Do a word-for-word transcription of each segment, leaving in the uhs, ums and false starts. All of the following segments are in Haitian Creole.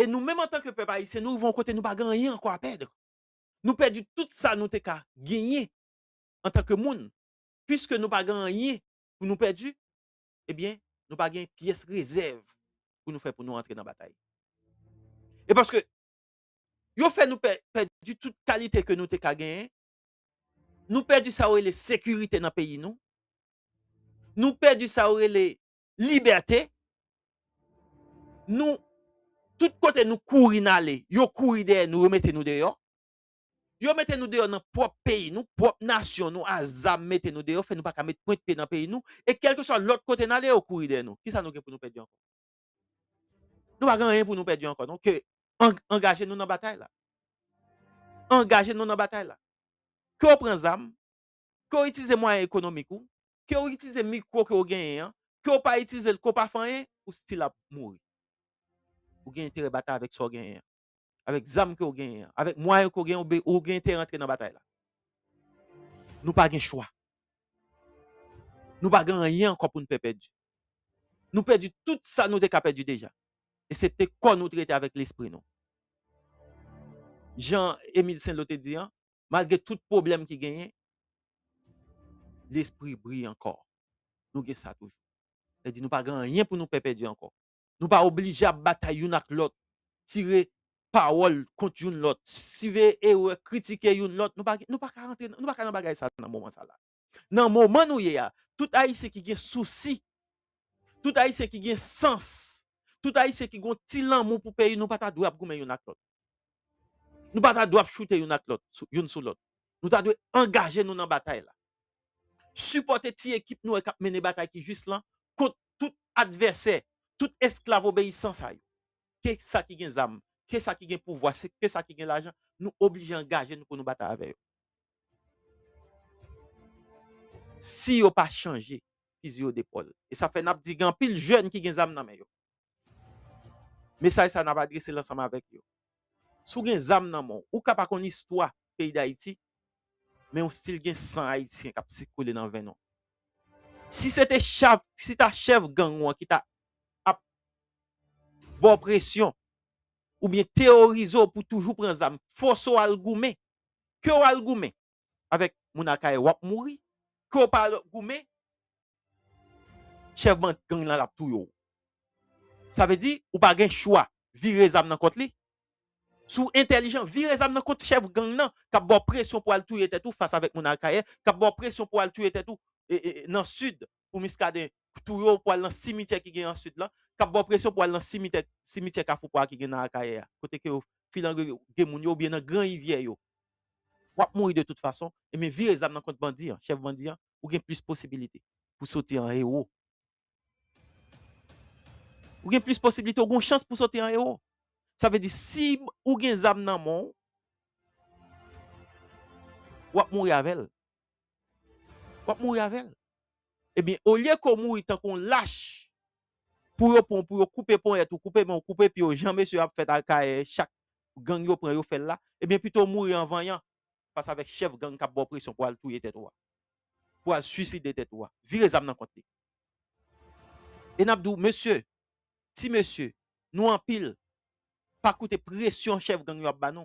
E nou menm antanke pèp ayisyen, nou rive yon kote nou pa gen anyen ankò a pèd. Nou pèdi tout sa nou te ka genyen antanke moun. Piske nou pa gen anyen pou nou pèdi, ebyen, nou pa gen pyès rezèv pou nou fè pou nou antre nan batay. E paske yo fè nou pè-, pèdi tout kalite ke nou te ka genyen. Nou pèdi sa yo rele sekirite nan peyi nou. Nou pèdi sa yo rele libète. Nou, tout kote nou kouri n ale, yo kouri dèyè nou, yo mete nou deyò. Yo mete nou deyò nan pwòp peyi nou, pwòp nasyon nou, a zam mete nou deyò, fè nou pa ka met pwent pye nan peyi nou. E kèlkeswa lòt kote n ale, yo kouri dèyè nou. Kisa nou gen pou nou pèdi ankò? Nou pa gen anyen pou nou pèdi ankò, non, ke an-, angaje nou nan batay la. Angaje nou nan batay la. Ke w pran zam, ke w itilize mwayen ekonomik ou, ke w itilize mikwo ke w genyen an, ke w pa itilize l, ke w pa fè anyen, ou still ap mouri. Ou gen enterè batay avèk sa w genyen an, avèk zam ke w genyen an, avèk mwayen ke w genyen, ou be-, ou gen enterè antre nan batay la. Nou pa gen chwa. Nou pa gen anyen ankò pou n pè-, pèdi. Nou pèdi tout sa nou te ka pèdi deja. Eksepte kò nou t rete avèk lespri nou. Jan Émile Saint-Laurent te di an, malgre tout pwoblèm ki genyen, lespri briye ankò. Nou gen sa toujou. Sa di nou pa gen anyen pou nou pè-, pèdi ankò. Nou pa oblije ap batay youn ak lòt, tire pawòl kont youn lòt, sive erè, kritike youn lòt. Nou pa, nou pa ka rantre, nou pa ka nan bagay sa nan moman sa la. Nan moman nou ye a, tout Ayisyen ki gen sousi, tout Ayisyen ki gen sans, tout Ayisyen ki gon ti lanmou pou peyi, nou pa ta dwe ap goumen youn ak lòt. Nou pa ta dwe ap choute youn ak lòt, sou, youn sou lòt. Nou ta dwe angaje nou nan batay la. Sipòte ti ekip nou k ap mennen batay ki jis lan kont tout advèsè, tout esklav obeyisans a yo. Ke sa ki gen zam, ke sa ki gen pouvwa, se ke sa ki gen lajan, nou oblije angaje nou pou nou batay avè yo. Si yo pa chanje fizi yo depòl. E sa fè n ap di gen anpil jèn ki gen zam nan men yo. Mesaj sa n ap adrese l ansanm avèk yo. Si w gen zam nan men w, ou ka pa konn istwa peyi Dayiti, men w still gen san ayisyen k ap sikile nan venn ou. Si se te chèf, si ta chèf gang ou an ki ta ap ba w presyon, oubyen teworize w pou toujou pran zam, fòse w al goumen, ke w al goumen avèk moun Akayè, w ap mouri, ke w pa al goumen, chèf band gang lan l ap touye w. Sa vle di, ou pa gen chwa, vire zam nan kont li. Si w entèlijan, vire zam nan kont chèf gang nan, k ap ba w presyon pou al touye tèt ou fas avèk moun Akayè, k ap ba w presyon pou al touye tèt ou, e, e, nan sid, pou Miskaden touye w, pou al nan simityè ki gen an sid lan, k ap ba w presyon pou al nan simityè, simityè Kafou Pwa ki gen nan Akayè a, kote ke yo filange gen moun yo, oubyen nan gran rivyè yo. W ap mouri de tout fason, ebyen vire zam nan kont bandi an, chèf bandi an, ou gen plis posibilite pou soti an ewo. Ou gen plis posibilite, ou gen chans pou soti an ewo. Sa vle di, si ou gen zam nan men w, w ap mouri avè l. W ap mouri avè l. Ebyen, olye ke w mouri tankou yon lach, pou yo pran, pou yo koupe ponyèt ou, koupe men w, koupe pye w, jan mesye yo ap fè Akayè, chak gang yo pran, yo fè l la, ebyen, pito w mouri an vanyan, pase avèk chèf gang k ap ba w presyon pou al touye tèt ou a, pou al swiside tèt ou a. Vire zam nan kont li. E n ap di w, mesye, ti mesye, nou anpil, pa koute presyon chèf gang yo ap ba nou.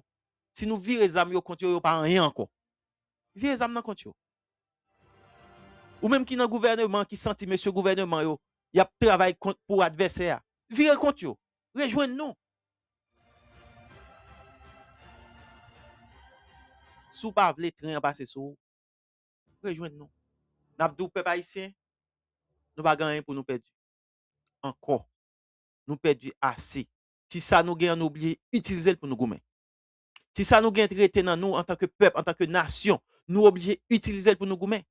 Si nou vire zam yo kont yo, yo pa anyen ankò. Vire zam nan kont yo. Ou menm ki nan gouvèneman, ki santi mesye gouvèneman yo, y ap travay kont, pou advèsè a, vire kont yo. Rejwenn nou. Si w pa vle tren an pase sou ou, rejwenn nou. N ap di w, pèp ayisyen, nou pa gen anyen pou nou pèdi ankò. Nou pèdi ase. Ti sa nou gen an, nou oblije itilize l pou nou goumen. Ti sa nou gen rete nan nou antanke pèp, antanke nasyon, nou oblije itilize l pou nou goumen.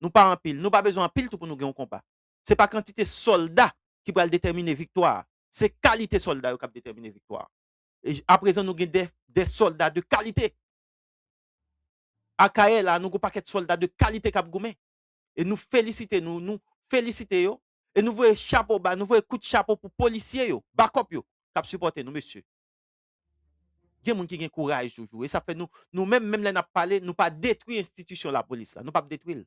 Nou pa anpil, nou pa bezwen anpil tou pou nou gen yon konba. Se pa kantite sòlda ki pral detèmine viktwa a. Se kalite sòlda yo k ap detèmine viktwa a. E j-, aprezan, nou gen de, de sòlda de kalite. Akayè la, nou gen yon pakèt sòlda de kalite k ap goumen. E nou felisite, nou, nou felisite yo. E nou voye chapo ba, nou voye kout chapo pou polisye yo, bakòp yo, k ap sipòte nou, mesye. Gen moun ki gen kouraj toujou. E sa fè nou, nou menm, menm lè n ap pale, nou pa detwi enstitisyon lapolis la. Nou p ap detwi l.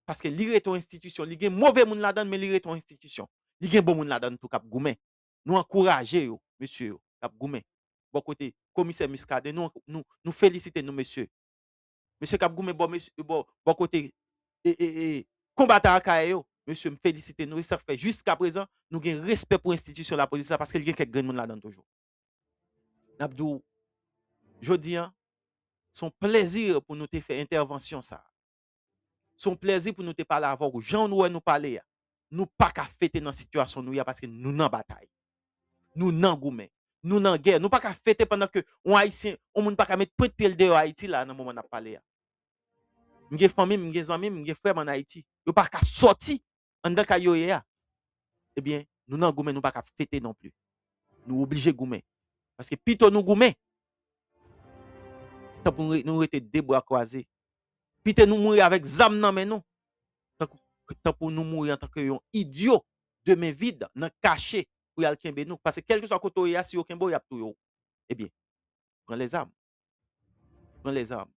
Paske li rete yon enstitisyon. Li gen move moun ladan l, men li rete yon enstitisyon. Li gen bon moun ladan l tou k ap goumen. Nou ankouraje yo, mesye yo, k ap goumen. bò kote komisè Muscadin, nou, nou, nou felisite nou, mesye. Mesye k ap goumen bò, mesye, bò, bò kote, e, e, e, konbatan Akayè yo, mesye, m felisite nou. E sa k fè jiska prezan, nou gen respè pou enstitisyon lapolis la, paske l gen kèk grenn moun ladan l toujou. N ap di w, jodi a, se yon plezi pou nou te fè entèvansyon sa a. Se yon plezi pou nou te pale avè w jan nou wè nou pale a. Nou pa ka fete nan sitiyasyon nou ye a paske nou nan batay. Nou nan goumen. Nou nan gè. Nou pa ka fete pandan ke yon Ayisyen, yon moun pa ka met pwent pye l deyò Ayiti la nan moman n ap pale a. M gen fanmi m, m gen zanmi m, m gen frè m ann Ayiti. Yo pa ka sòti anndan kay yo ye a. Ebyen, nou nan goumen, nou pa ka fete non pli. Nou oblije goumen. Paske pito nou goumen, tanpri nou re-, nou rete de bra kwaze. Pito nou mouri avèk zam nan men nou, tankou, tanpri nou mouri antanke yon idyo, de men vid, nan kache, pou y al kenbe nou. Paske kèlkeswa kote w ye a, si yo kenbe w, y ap touye w. Ebyen, pran lèzam. Pran lèzam.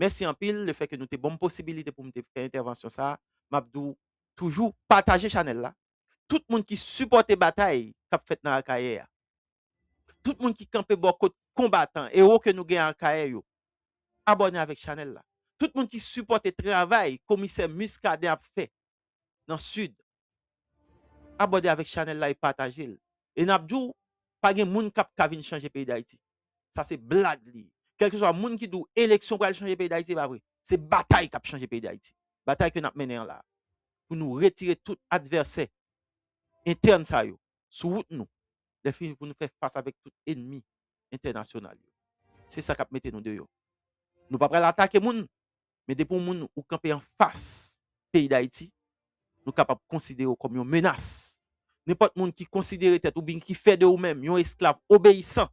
Mèsi anpil, lefètke nou te ban m posibilite pou m te fè entèvansyon sa a. M ap di w toujou, pataje chanèl la. Tout moun ki sipòte batay k ap fèt nan Akayè a. Tout moun ki kanpe bò kot konbatan, ewo ke nou gen Akayè yo. Abòne avèk chanèl la. Tout moun ki sipòte travay komisè Muscadin ap fè nan Sid, abòne avèk chanèl la e pataje l. E n ap di w, pa gen moun k ap ka vin chanje peyi Dayiti. Sa se blag li ye. Kèlkeswa moun ki di w eleksyon pral chanje peyi Dayiti, e pa vre. Se batay k ap chanje peyi Dayiti. Batay ke n ap mennen an la a. Pou nou retire tout advèsè entèn sa yo sou wout nou. Lè fini pou nou fè fas avèk tout ènmi entènasyonal yo. Se sa k ap mete nou deyò. Nou pa pral atake moun, men depi yon moun ou kanpe anfas peyi Dayiti, nou kapab konsidere w kòm yon menas. Nenpòt moun ki konsidere tèt ou byen ki fè de ou menm yon esklav obeyisan,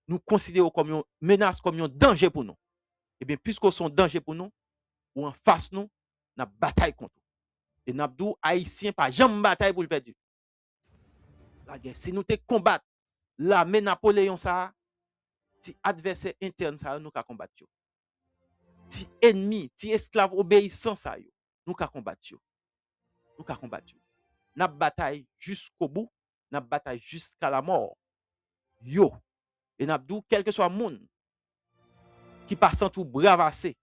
nou konsidere w kòm yon menas, kòm yon danje pou nou. Ebyen, piske w se yon danje pou nou, ou anfas nou, n ap batay kont ou. E n ap di w, Ayisyen pa janm batay pou l pèdi. Lagè, si nou te konbat lame Napoleyon sa a, ti advèsè entèn sa yo, nou ka konbat yo. Ti ènmi, ti esklav obeyisan sa yo, nou ka konbat yo. Nou ka konbat yo. N ap batay jiskobou, n ap batay jiska lamò. Yo. E n ap di w, kèlkeswa moun ki pa santi w brav ase,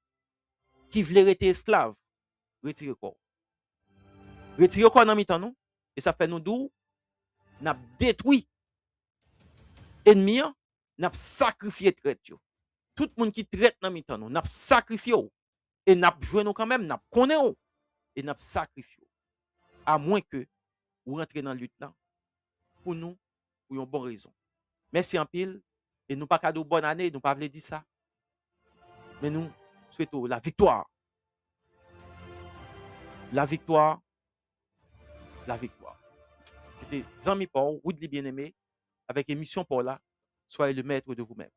ki vle rete esklav, retire kò w. Retire kò w nan mitan nou, e sa fè nou di w, n ap detwi ènmi an, n ap sakrifye trèt yo. Tout moun ki trèt nan mitan nou, n ap sakrifye w. E n ap jwenn ou kanmenm, n ap konnen w. E n ap sakrifye w. Amwenke ou rantre nan lit lan pou nou, pou yon bon rezon. Mèsi anpil, e nou pa ka di w bòn ane, nou pa vle di sa. Men nou swete w laviktwa. Laviktwa, laviktwa. Se te zanmi pa w, Woodly Bien-Aimé, avèk emisyon pa w la, Soyez le maître de vous-même.